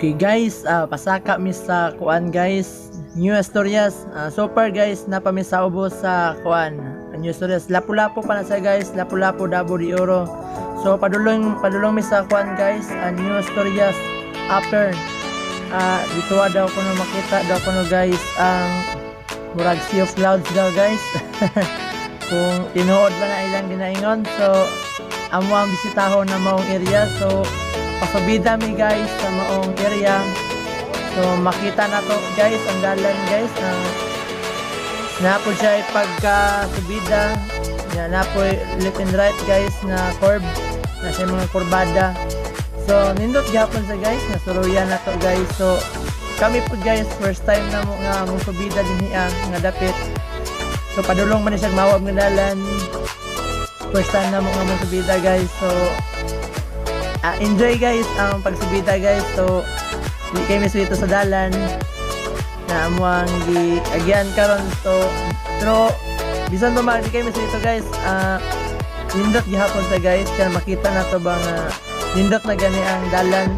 Okay guys, pasaka mi sa kuan guys, New Asturias. So far guys, napa mi sa ubos sa kuan, New Asturias. Lapu-Lapu pa na siya guys, Lapu-Lapu, Davao de Oro. So padulong padulong mi sa kuan guys, New Asturias Upper. Dito daw kuno makita daw kuno guys ang murag sea of clouds daw guys. Kung tinuod ba na ilang ginaingon. So amo ang bisitahon na maong area. So pasubida mi guys sa maong area. So makita na to guys ang dalan guys ang napo siya pagka subida ya, napo left and right guys na curve na siya, mga kurbada. So nindot gyapon sa guys nga suruyan na to guys. So kami po guys, first time na mo nga mo subida dinhi nga dapit. So padulong man ni siya mawab nga dalan. First time na mo nga mo subida guys. So enjoy guys ang pagsubida guys. So di kay miswito sa dalan na amo ang gi agyan karon. So pero bisan pa man di kay miswito guys, nindot gihapon sa guys kaya makita na to ba nga nindot na gani ang dalan.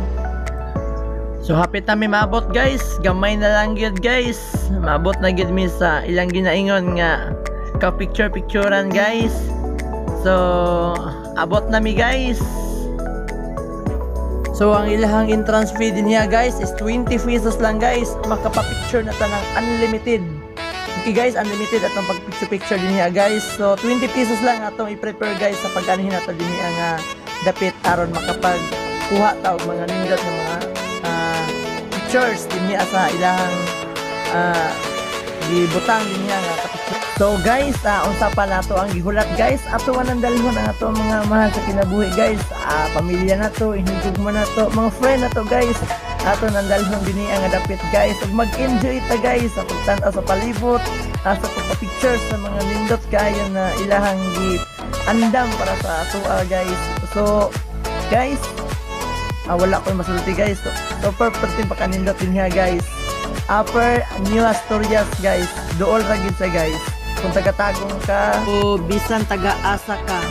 So hapit na mi maabot guys, gamay na lang gyud guys, maabot na gyud mi sa ilang ginaingon nga ka picture picturean guys. So abot na mi guys. So ang ilahang entrance fee din niya guys is 20 pesos lang guys. Makapa-picture na ta ng unlimited. Okay guys, unlimited atong pag-picture-picture din niya guys. So 20 pesos lang atong i-prepare guys sa pag-anhin nato din niya nga dapit aron makapagkuha ta og mga nindot nga mga pictures din niya sa ilahang gibutang din niya nga kapicture. So guys, unsa pa nato ang gihulat guys? Ato man ang dalhon ang ato mga mahal sa kinabuhi guys. Pamilya nato, hinigugma nato, mga friend nato guys. Ato nang dalhon dinhi ang dapit guys. Ug mag-enjoy ta guys sa pagtan-aw sa palibot, sa pagpa-picture sa mga nindot kayo na ilahang gi andam para sa atoa guys. So guys, wala ko masulti guys. So, super perting pakanindot din niya guys. Upper New Asturias guys. Duol ra gid sa guys. Kung taga-Tagum ka o bisan taga-asa ka.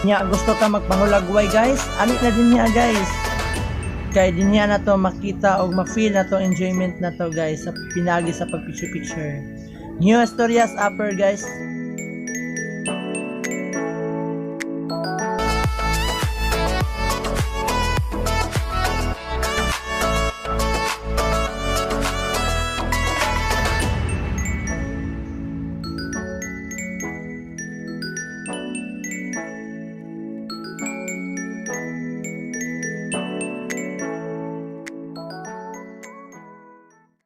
Nya gusto ka magpahulagway guys, ani na din niya guys. Kay din niya na to makita og ma-feel na to enjoyment na to guys sa pinagi sa pag-picture picture. New Asturias Upper guys.